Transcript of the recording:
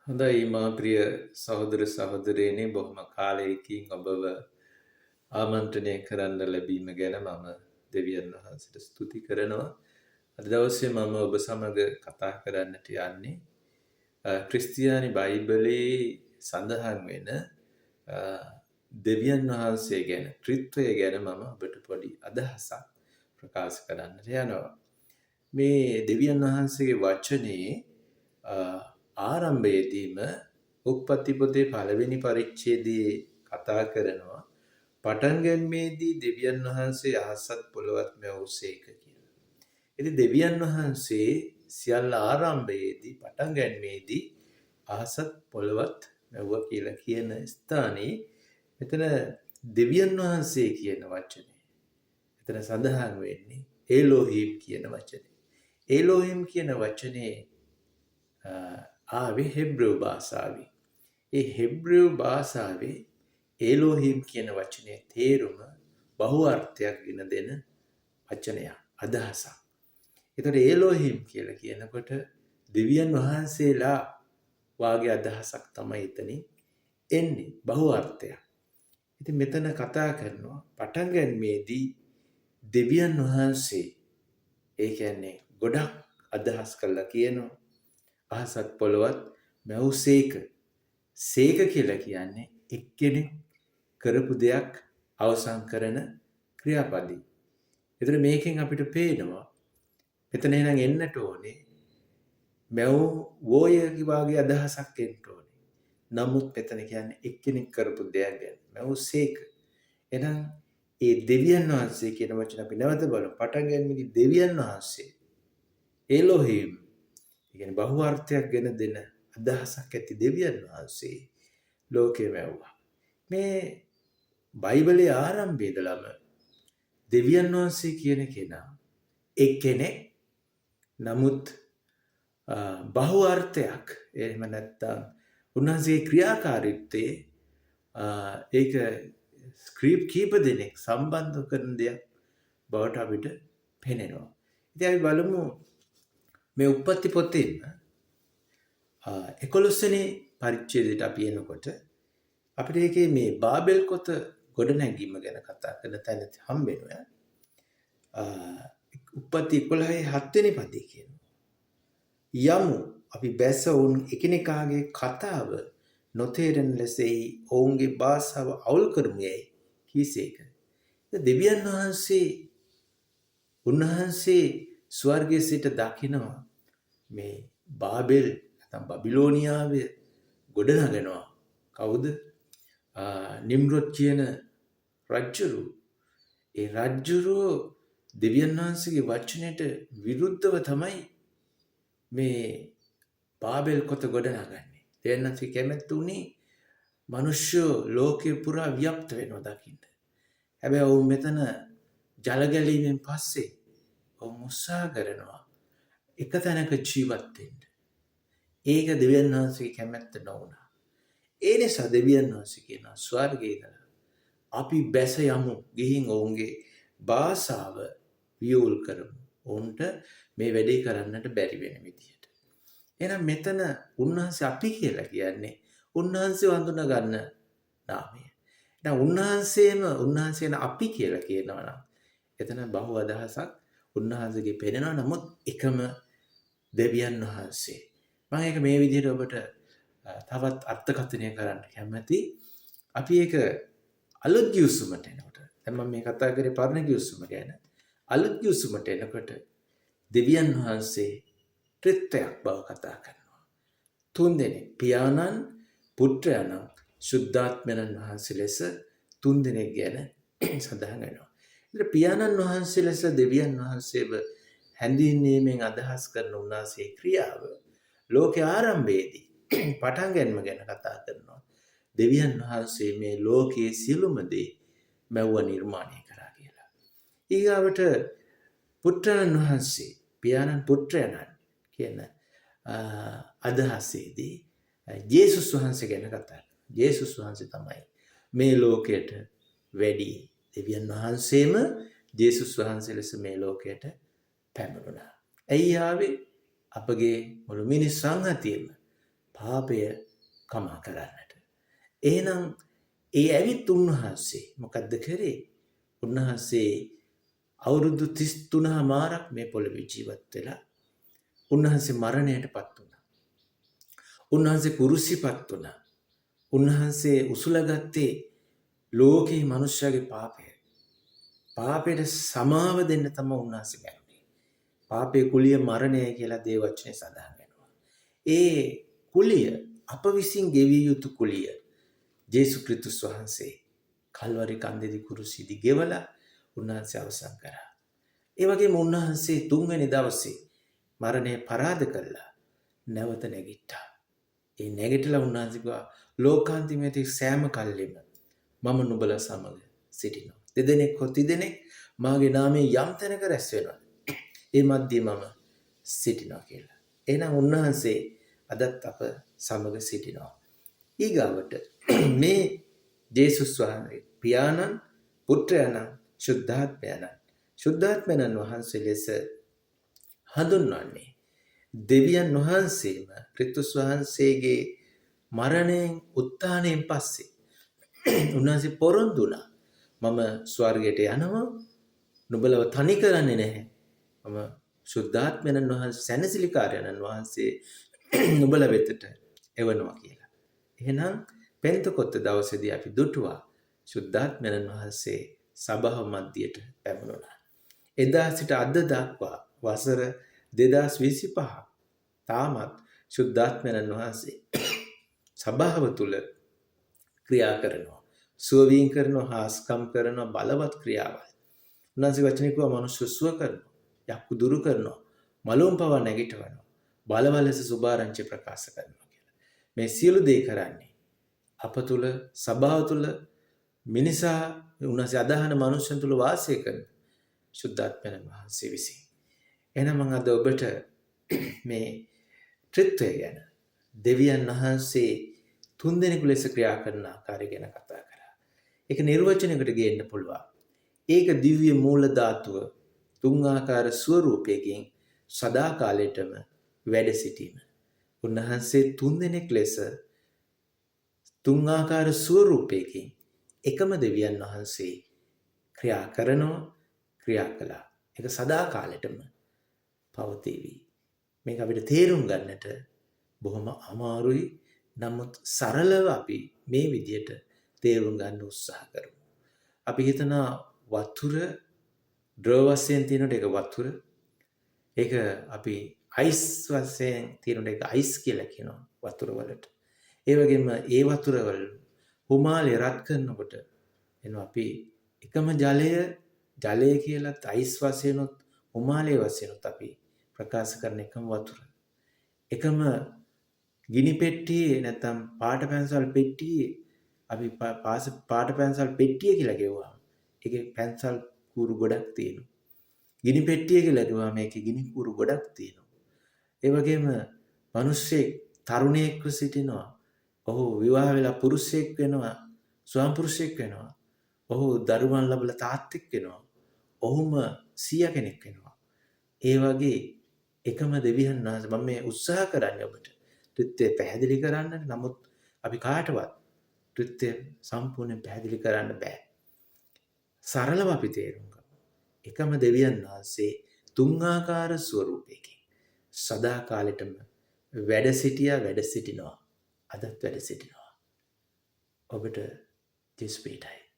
හොඳයි මා ප්‍රිය සහෝදර සහෝදරයනි, බොහොම කාලයකින් ඔබව ආමන්ත්‍රණය කරන්න ලැබීම ගැන මම දෙවියන් වහන්සේට ස්තුති කරනවා. අද දවසේ මම ඔබ සමග කතා කරන්නට යන්නේ ක්‍රිස්තියානි බයිබලයේ සඳහන් වෙන දෙවියන් වහන්සේ ගැන, ත්‍රිත්වය ගැන මම ඔබට පොඩි අදහසක් ප්‍රකාශ කරන්නට යනවා. මේ දෙවියන් වහන්සේගේ වචනේ ආරම්භයේදීම උප්පත්ති පොතේ පළවෙනි පරිච්ඡේදයේ කතා කරනවා පටන් ගැනීමේදී දෙවියන් වහන්සේ අහසත් පොළවත් මැවූසේක කියලා. ඉතින් දෙවියන් වහන්සේ සියල්ල ආරම්භයේදී පටන් ගැනීමේදී අහසත් පොළවත් මැව්වා කියලා කියන ස්ථානයේ මෙතන දෙවියන් වහන්සේ කියන වචනේ එතන සඳහන් වෙන්නේ ඒලෝහිම් කියන වචනේ. ඒලෝහිම් කියන වචනේ ආවේ හෙබ්‍රෙව් භාෂාවෙන්. ඒ හෙබ්‍රෙව් භාෂාවේ ඒලෝහිම් කියන වචනේ තේරුම බහු අර්ථයක් ගෙන දෙන වචනයක්, අදහසක්. එතකොට ඒලෝහිම් කියලා කියනකොට දෙවියන් වහන්සේලා වාගේ අදහසක් තමයි එතනින් එන්නේ, බහු අර්ථයක්. ඉතින් මෙතන කතා කරනවා පටන් ගැනීමේදී දෙවියන් වහන්සේ, ඒ කියන්නේ ගොඩක් අදහස් කරලා කියනවා අහසත් පොළවත් මැව්සේක. සේක කියලා කියන්නේ එක්කෙනෙක් කරපු දෙයක් අවසන් කරන ක්‍රියාපදේ. එතන මේකෙන් අපිට පේනවා මෙතන එහෙනම් එන්නට ඕනේ මැව් වෝය වාගේ අදහසක් එන්න ඕනේ. නමුත් මෙතන කියන්නේ එක්කෙනෙක් කරපු දෙයක් ගැන. මැව්සේක. එහෙනම් ඒ දෙවියන් වහන්සේ කියන වචන අපි නැවත බලමු. පටන් ගැනීමේදී දෙවියන් වහන්සේ එලොහිම්, ඒ කියන්නේ බහු අර්ථයක් ගෙන දෙන අදහසක් ඇති දෙවියන් වහන්සේ ලෝකෙ මැව්වා. මේ බයිබලයේ ආරම්භයේ ඉඳලම දෙවියන් වහන්සේ කියන කෙනා එක්කෙනෙක්, නමුත් බහු අර්ථයක්, එහෙම නැත්නම් උන්වහන්සේගේ ක්‍රියාකාරීත්වයේ ඒක ස්ක්‍රීප් කීප දෙනෙක් සම්බන්ධ කරන දෙයක් බවට අපිට පෙනෙනවා. ඉතින් අපි බලමු මේ උප්පත්ති පොතේම 11 වෙනි පරිච්ඡේදයට අපි එනකොට අපිට ඒකේ මේ බාබෙල් කොත ගොඩනැගීම ගැන කතා කරන තැන හම්බ වෙනවා. උප්පත්ති 11 7 වෙනි පදේ කියනවා. යමු අපි බැස ඔවුන් එකිනෙකාගේ කතාව නොතේරෙන ලෙස එහි ඔවුන්ගේ භාෂාව අවුල් කරමු යයි කීසේක. දෙවියන් වහන්සේ උන්වහන්සේ ස්වර්ගයේ සිට දකිනවා මේ බාබෙල් නැත්නම් බබිලෝනියාවේ ගොඩනගනවා. කවුද? නිම්රොද් කියන රජ්ජුරු. ඒ රජ්ජුරුව දෙවියන් වහන්සේගේ වචනයට විරුද්ධව තමයි මේ බාබෙල් කොත ගොඩනගන්නේ. දෙවියන් වහන්සේ කැමැත්ත උනේ මිනිස්සු ලෝකේ පුරා ව්‍යාප්ත වෙනවා දකින්න. හැබැයි ඔවුන් මෙතන ජල ගැලීමෙන් පස්සේ ඔවුන් උත්සාහ කරනවා එක තැනක ජීවත් වෙන්න. ඒක දෙවියන් වහන්සේගේ කැමැත්ත නොවුණා. ඒ නිසා දෙවියන් වහන්සේ කියනවා ස්වර්ගයේ ඉඳලා අපි බැස යමු, ගිහින් ඔවුන්ගේ භාෂාව වියුල් කරමු. ඔවුන්ට මේ වැඩේ කරන්නට බැරි වෙන විදියට. එහෙනම් මෙතන උන්වහන්සේ අපි කියලා කියන්නේ උන්වහන්සේ වඳුන ගන්න නාමය. එහෙනම් උන්වහන්සේම උන්වහන්සේන අපි කියලා කියනවා නම් එතන බහු අදහසක් උන්වහන්සේගේ පෙනෙනවා. නමුත් එකම දෙවියන් වහන්සේ. මම ඒක මේ විදිහට ඔබට තවත් අර්ථකථනය කරන්න කැමති. අපි ඒක අලුත් ගිවිසුමට එනකොට, දැන් මම මේ කතා කරේ පරණ ගිවිසුම ගැන. අලුත් ගිවිසුමට එනකොට දෙවියන් වහන්සේ ත්‍රිත්වයක් බව කතා කරනවා. තුන් දෙනෙක්, පියාණන්, පුත්‍රයාණන්, ශුද්ධාත්මයන් වහන්සේ ලෙස තුන් දෙනෙක් ගැන සඳහන් වෙනවා. ඉතින් පියාණන් වහන්සේ ලෙස දෙවියන් වහන්සේව හැඳින්වීමෙන් අදහස් කරන උන්වහන්සේ ක්‍රියාව ලෝකේ ආරම්භයේදී පටන් ගැනීම ගැන කතා කරනවා. දෙවියන් වහන්සේ මේ ලෝකයේ සියලුම දේ මැව්ව නිර්මාණය කරා කියලා. ඊගාවට පුත්‍රයන් වහන්සේ, පියාණන් පුත්‍රයන්න් කියන අදහසේදී ජේසුස් වහන්සේ ගැන කතා කරනවා. ජේසුස් වහන්සේ තමයි මේ ලෝකයට වැඩි දෙවියන් වහන්සේම ජේසුස් වහන්සේ ලෙස මේ ලෝකයට පැමිණුණා. ඇයි ආවේ? අපගේ මුළු මිනිස් සංහතියම පාපය කමා කරන්නට. එහෙනම් ඒ ඇවිත් උන්වහන්සේ මොකද්ද කරේ? උන්වහන්සේ අවුරුදු 33 හමාරක් මේ පොළොවේ ජීවත් වෙලා උන්වහන්සේ මරණයටපත් වුණා. උන්වහන්සේ කුරුසිපත් වුණා. උන්වහන්සේ උසුලගත්තේ ලෝකේ මනුෂ්‍යයාගේ පාපය. පාපයට සමාව දෙන්න තමයි උන්වහන්සේ මැරුණේ. පාපයේ කුලිය මරණය කියලා දේව වචනේ සඳහන් වෙනවා. ඒ කුලිය, අප විසින් ගෙවිය යුතු කුලිය, ජේසු ක්‍රිස්තුස් වහන්සේ කල්වරි කන්දේදී කුරුසියේදී ගෙවලා උන්වහන්සේ අවසන් කරා. ඒ වගේම උන්වහන්සේ තුන්වෙනි දවසේ මරණය පරාද කළා, නැවත නැගිට්ටා. ඒ නැගිටලා උන්වහන්සේ කිව්වා, ලෝකාන්තිමේදී සෑම කල්ලෙම මම නුඹලා සමග සිටිනවා. දෙදෙනෙක් හෝ තිදෙනෙක් මාගේ නාමයෙන් යම් තැනක රැස් වෙනවා, ඒ මැද්දේ මම සිටිනවා කියලා. එහෙනම් උන්වහන්සේ අදත් අප සමග සිටිනවා. ඊගාවට මේ ජේසුස් වහන්සේ පියාණන්, පුත්‍රයාණන්, ශුද්ධාත්මයාණන්, ශුද්ධාත්මයන්න් වහන්සේ ලෙස හඳුන්වන්නේ දෙවියන් වහන්සේම ක්‍රිස්තුස් වහන්සේගේ මරණයෙන් උත්ථානයෙන් පස්සේ උන්වහන්සේ පොරොන්දු වුණා, මම ස්වර්ගයට යනවා, නුඹලව තනි කරන්නේ නැහැ, මම ශුද්ධාත්මයන්න් වහන්සේ, සැනසිලිකාරයන්න් වහන්සේ නුඹලා වෙතට එවනවා කියලා. එහෙනම් පෙන්තකොත්ත දවසේදී අපි දුටුවා ශුද්ධාත්මයන්න් වහන්සේ සභාව මැදියට පැමුණුණා. එදා සිට අද දක්වා වසර 2025 තාමත් ශුද්ධාත්මයන්න් වහන්සේ සභාව තුල ක්‍රියා කරනවා. සුවවීම් කරනවා, හාස්කම් කරනවා, බලවත් ක්‍රියාවල්. උන්වහන්සේ වචනේ කිව්වා, මනුෂ්‍ය සුව කරනවා, යක්කු දුරු කරනවා, මලවුන් පවා නැගිටවනවා, බලවත් ලෙස සුභාරංචි ප්‍රකාශ කරනවා කියලා. මේ සියලු දේ කරන්නේ අප තුල, සභාව තුල, මිනිසා උන්වහන්සේ අදහන මනුෂ්‍යයන් තුල වාසය කරන ශුද්ධාත්මයන් වහන්සේ විසින්. එහෙනම් මම අද ඔබට මේ ත්‍රිත්වය ගැන, දෙවියන් වහන්සේ තුන්දෙනෙකු ලෙස ක්‍රියා කරන ආකාරය ගැන කතා කරා. ඒක නිර්වචනයකට ගේන්න පුළුවන්. ඒක දිව්‍ය මූල ධාතුව තුන් ආකාර ස්වරූපයකින් සදාකාලයටම වැඩ සිටීම. උන්වහන්සේ තුන්දෙනෙක් ලෙස තුන් ආකාර ස්වරූපයකින් එකම දෙවියන් වහන්සේ ක්‍රියා කරනවා, ක්‍රියා කළා. ඒක සදාකාලෙටම පවතීවි. මේක අපිට තේරුම් ගන්නට බොහොම අමාරුයි. නමුත් සරලව අපි මේ විදියට තේරුම් ගන්න උත්සාහ කරමු. අපි හිතනවා වතුර ද්‍රව වශයෙන් තියෙනකොට ඒක වතුර. ඒක අපි අයිස් වශයෙන් තියෙනකොට ඒක අයිස් කියලා කියනවා වතුර වලට. ඒ වගේම ඒ වතුර වල හුමාලේ රත් කරනකොට එනවා. අපි එකම ජලය ජලය කියලත්, අයිස් වශයෙනුත්, හුමාලේ වශයෙනුත් අපි ප්‍රකාශ කරන එකම වතුර. එකම ගිනි පෙට්ටියේ නැත්තම් පාට පැන්සල් පෙට්ටියේ අපි පාට පැන්සල් පෙට්ටිය කියලා කිව්වම ඒකේ පැන්සල් කූරු ගොඩක් තියෙනවා. ගිනි පෙට්ටිය කියලා කිව්වම ඒකේ ගිනි කූරු ගොඩක් තියෙනවා. ඒ වගේම මිනිස්සෙක් තරුණයෙක්ව සිටිනවා. ඔහු විවාහ වෙලා පුරුෂයෙක් වෙනවා, ස්වාම පුරුෂයෙක් වෙනවා. ඔහු දරුවන් ලබලා තාත්තෙක් වෙනවා. ඔහුම සීයා කෙනෙක් වෙනවා. ඒ වගේ එකම දෙවියන් වහන්සේ. මම මේ උත්සාහ කරන්නේ ඔබට ත්‍රිත්වය පැහැදිලි කරන්න. නමුත් අපි කාටවත් ත්‍රිත්වය සම්පූර්ණයෙන් පැහැදිලි කරන්න බෑ. සරලව අපි තේරුම් ගමු. එකම දෙවියන් වහන්සේ තුන් ආකාර ස්වරූපයකින් සදාකාලෙටම වැඩ සිටියා, වැඩ සිටිනවා, අදත් වැඩ සිටිනවා. ඔබට ජේසු පිහිටයි.